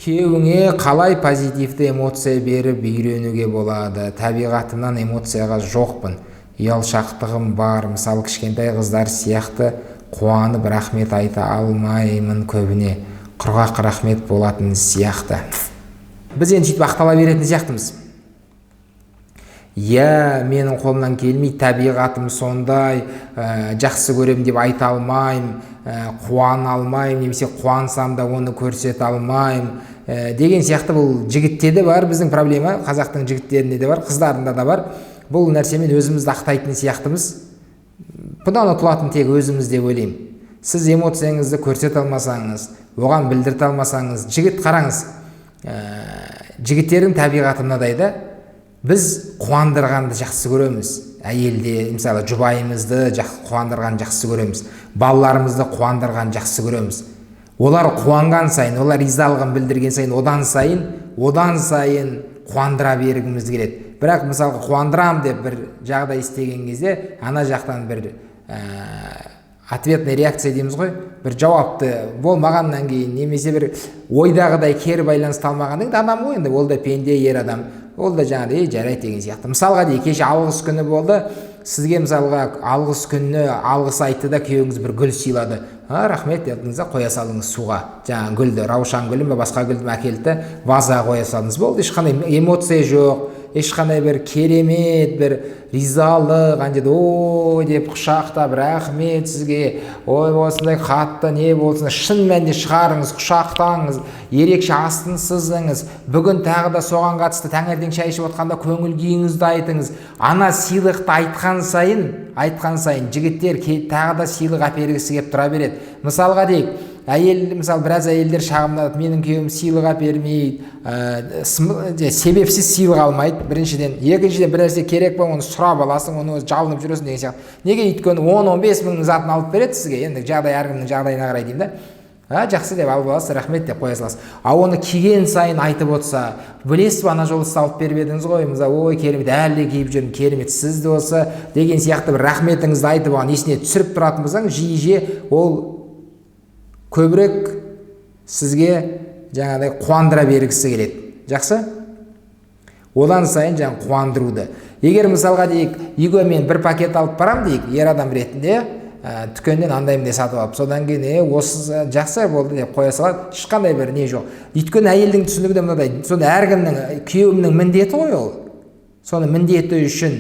Күйеуіңе қалай позитивті эмоция беріп үйренуге болады? Табиғатымнан эмоцияға жоқпын, ұялшақтығым бар. Мысалы, кішкентай қыздар сияқты қуанып рахмет айта алмаймын, көбіне құрғақ рахмет болатын сияқты. Біз енді сөйтіп ақтала беретін сияқтымыз: иә, менің қолымнан келмейді, табиғатым сондай, жақсы көремін деп айта алмаймын, қуана алмаймын немесе қуансам да, оны көрсете алмаймын деген сияқты. Бұл жігітте де бар біздің проблема, қазақтың жігіттерінде де бар, қыздарында да бар. Бұл нәрсемен өзімізді ақтайтын сияқтымыз. Бұдан ұтылатын тек өзіміз деп ойлаймын. Сіз эмоцияңызды көрсете алмасаңыз, оған білдірте алмасаңыз, жігіт, қараңыз, жігіттердің табиғаты мынадай да: біз қуандырғанды жақсы көреміз. Әйелде, мысалы, жұбайымызды қуандырғанды жақсы көреміз, балаларымызды қуандырғанды жақсы көреміз. Олар қуанған сайын, олар ризалығын білдірген сайын, одан сайын қуандыра бергіміз келеді. Бірақ, мысалға, қуандырам деп бір жағдай істеген кезде, ана жақтан бір ответный реакция дейміз ғой, бір жауапты болмағаннан кейін немесе бір ойдағыдай кері байланысты алмағаннан кейін, адам ғой енді, ол да пенде, ер адам, ол да жаңағыдай: «Ей, жарайды» деген сияқты. Мысалға дейік, кеше алғыс күні болды. Сізге, мысалға, алғыс күніне алғыс айтты да, күйеуіңіз бір гүл сыйлады. «А, рахмет» дедіңіз да, қоя салдыңыз суға жаңағы гүлді. Раушан гүлін бе, басқа гүлді ме, әкелді да, вазаға қоя салдыңыз. Болды, ешқандай эмоция жоқ, ешқандай бір керемет бір ризалық ана жерде ой деп құшақтап, «рахмет сізге, ой, осындай қатты не болсын». Шын мәнінде шығарыңыз, құшақтаңыз, ерекше астын сызыңыз. Бүгін тағы да соған қатысты таңертең шай ішіп отқанда көңіл күйіңізді айтыңыз. Ана сыйлықты айтқан сайын жігіттер тағы да сыйлық әпергісі келіп тұра береді. Мысалға дейік, әйел, мысалы, біраз әйелдер шағымданады: «Менің күйеуім сыйлық әпермейді». Себепсіз сыйлық алмайды біріншіден. Екіншіден, бір нәрсе керек па, оны сұрап аласың, оны өзі жалынып жүресің деген сияқты. Неге? Өйткені 10-15 мыңның затын алып береді сізге. Енді жағдай, әркімнің жағдайына қарай деймін да. «А, жақсы» деп алып аласыз, «рахмет» деп қоя саласыз. А оны киген сайын айтып отырса: «Білесіз ба, ана жолы сіз алып беріп едіңіз ғой, мысалы, ой, керемет, әлі де киіп жүрмін, керемет, сізді осы» деген сияқты бір рахметіңізді айтып, оған есіне түсіріп тұратын болсаңыз жиі жиі, ол көбірек сізге жаңағыдай қуандыра бергісі келеді. Жақсы, одан сайын жаңағы қуандыруды. Егер, мысалға дейік, үйге мен бір пакет алып барамын дейік, ер адам ретінде, дүкеннен андай мындай сатып алып, содан кейін «е, осы жақсы болды» деп қоя салады, ешқандай бір не жоқ. Өйткені әйелдің түсінігі де мынадай: соны әркімнің, күйеуімнің міндеті ғой ол, соны міндеті үшін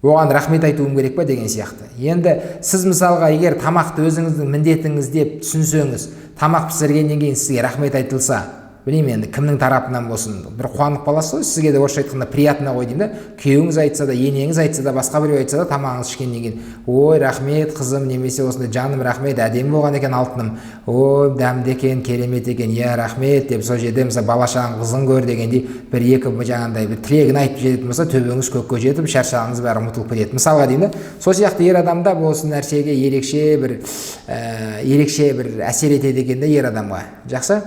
оған рахмет айтуым керек па деген сияқты. Енді сіз, мысалға, егер тамақты өзіңіздің міндетіңіз деп түсінсеңіз, тамақ пісіргеннен кейін сізге рахмет айтылса, білмеймін енді, кімнің тарапынан болсын, бір қуанып қаласыз ғой. Сізге де, орысша айтқанда, приятно ғой деймін да. Күйеуіңіз айтса да, енеңіз айтса да, басқа біреу айтса да, тамағыңызды ішкеннен кейін: «Ой, рахмет, қызым» немесе осындай «жаным, рахмет, әдемі болған екен, алтыным, ой, дәмді екен, керемет екен, иә, рахмет» деп, сол жерде, мысалы, «бала шағаң қызын көр» дегендей бір екі жаңағындай бір тілегін айтып жіберетін болса, төбеңіз көкке жетіп, шаршағаныңыз бәрі ұмытылып кетеді, мысалға деймін да. Сол сияқты ер адамда осы нәрсеге ерекше бір әсер етеді екен да ер адамға. Жақсы.